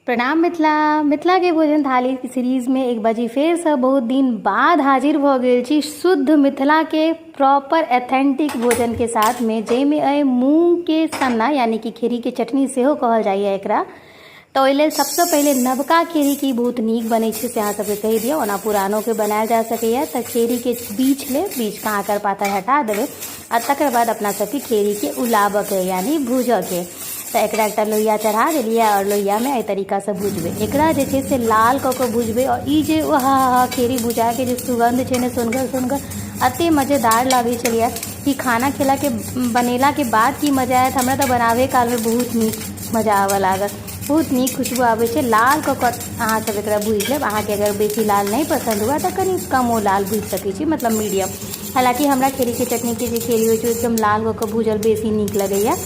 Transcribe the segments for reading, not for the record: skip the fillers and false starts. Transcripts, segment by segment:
प्रणाम मिथिला। मिथिला के भोजन थाली सीरीज में एक बाजी फेर से बहुत दिन बाद हाजिर भ गेल छी शुद्ध मिथिला के प्रॉपर एथेंटिक भोजन के साथ में, जाहिमे अइ मूंग के सन्ना यानी कि खेरी के चटनी सेहो कहल जाइए एकरा। तऽ ओहि लेल सबसँ पहिले नवका खेरी की बहुत नीक बनै छै से अहाँ सबके कहि दिअ, ओना पुरानोके बनायल जा सकैए। तऽ खेरीके बीछ लेब, बीछके आँकर पातर हटा देबै आ तकर बाद अपना सबके खेरीके उलाबऽके यानी भूजऽके। तऽ एकरा एकटा लोहिया चढ़ा देलियै आओर लोहियामे एहि तरीकासँ भुजबै। एकरा जे छै से लाल कऽ कऽ भुजबै। आओर ई जे हा हा खेरी भुजाके जे सुगन्ध छै ने, सुनगर सुनगर एते मजेदार लागै छलैए कि खाना खेलाके बनेलाके बाद की मजा आयत। हमरा तऽ बनाबै कालमे बहुत नीक मजा आबऽ लागल, बहुत नीक खुशबू आबै छै। लाल कऽ कऽ अहाँ सब एकरा भूजि लेब। अहाँके अगर बेसी लाल नहि पसन्द हुए तऽ कनि कमो लाल भूजि सकै छी, मतलब मीडियम। हालाँकि हमरा खेरीके चटनीके जे खेरी होइ छै एकदम लाल कऽ कऽ भूजल बेसी नीक लगैए।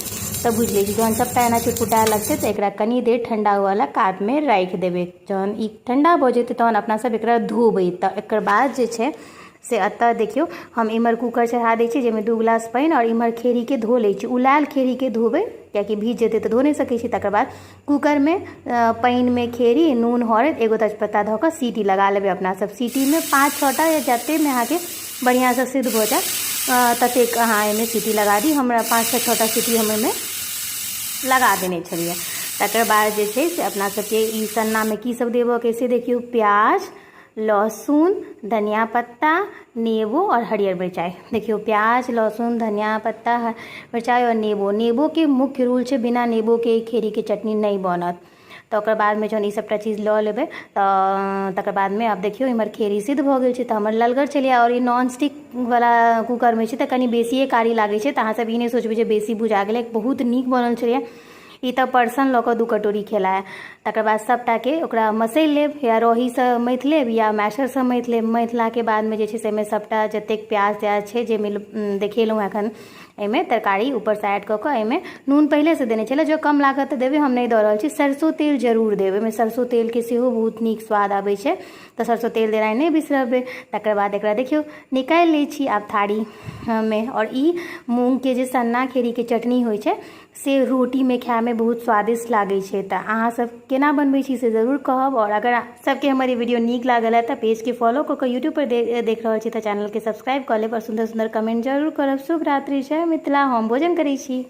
तऽ भूजि लै छी। जहन सबटा एना चुटपुटाए लगतै तऽ एकरा कनि देर ठण्डा हुअ लए कातमे राखि देबै। जहन ई ठण्डा भऽ जेतै तहन अपना सब एकरा धोबै। तऽ एकर बाद जे छै से एतऽ देखियौ, हम इम्हर कूकर चढ़ा दै छी जाहिमे 2 गिलास पानि, आओर इम्हर खेरीके धो लै छी। उलायल खेरीके धोबै, कियाकि भीज जेतै तऽ धो नहि सकै छी। तकर बाद कूकरमे पानिमे खेरी, नून, हरदि, एगो तेजपत्ता धऽ कऽ सीटी लगा लेबै अपना सब। सीटीमे 5 6टा या जतेकमे अहाँके बढ़िआँसँ सिद्ध भऽ जायत ततेक अहाँ एहिमे सीटी लगा दी। हमरा 5सँ 6टा सीटी हम एहिमे लगा देने छलियै। तकर बाद जे छै से अपना सबके ई सन्नामे की सब देबऽके से देखियौ, प्याज, लहसुन, धनिया पत्ता, नेबो आओर हरियर मिरचाइ। देखियौ, प्याज, लहसुन, धनिया पत्ता, मिरचाइ आओर नेबो। नेबोके मुख्य रूल छै, बिना नेबोके खेरीके चटनी नहि बनत। तऽ ओकर बादमे जहन ई सबटा चीज लऽ लेबै तऽ तकर बादमे आब देखियौ, इम्हर खेरी सिद्ध भऽ गेल छै। तऽ हमर ललगर छलैए आओर ई नॉन स्टिकवला कूकरमे छै तऽ कनि बेसिए कारी लागै छै। तऽ अहाँ सब ई नहि सोचबै जे बेसी भुजा गेलै, बहुत नीक बनल छलैए ई। तऽ परसन लऽ कऽ 2 कटोरी खेला है। तकर बाद सबटाके ओकरा मसैल लेब, या रहीसँ मथि लेब या मैशरसँ मथि लेब। मथिलाके बादमे जे छै से एहिमे सबटा जतेक प्याज त्याज छै जे मिल देखेलहुँ एखन, एहिमे तरकारी ऊपरसँ ऐड कऽ कऽ एहिमे नून पहिलेसँ देने छलै, जँ कम लागत तऽ देबै, हम नहि दऽ रहल छी। सरसो तेल जरूर देबै एहिमे, सरसो तेलके सेहो बहुत नीक स्वाद आबै छै, तऽ सरसो तेल देनाइ नहि बिसरबै। तकर बाद एकरा देखियौ, निकालि लै छी आब थारीमे। आओर ई मूँगके जे सन्ना खेरीके चटनी होइ छै से रोटीमे खायमे बहुत स्वादिष्ट लागै छै। तऽ अहाँसभ केना बनबै छी से जरूर कहब। आओर अगर सबके हमर ई वीडियो नीक लागल है तऽ पेजके फॉलो कऽ कऽ, यूट्यूबपर देख रहल छी तऽ चैनलके सब्सक्राइब कऽ लेब आओर सुन्दर सुन्दर कमेंट जरूर करब। शुभ रात्रि, जय मिथिला। हम भोजन करै छी।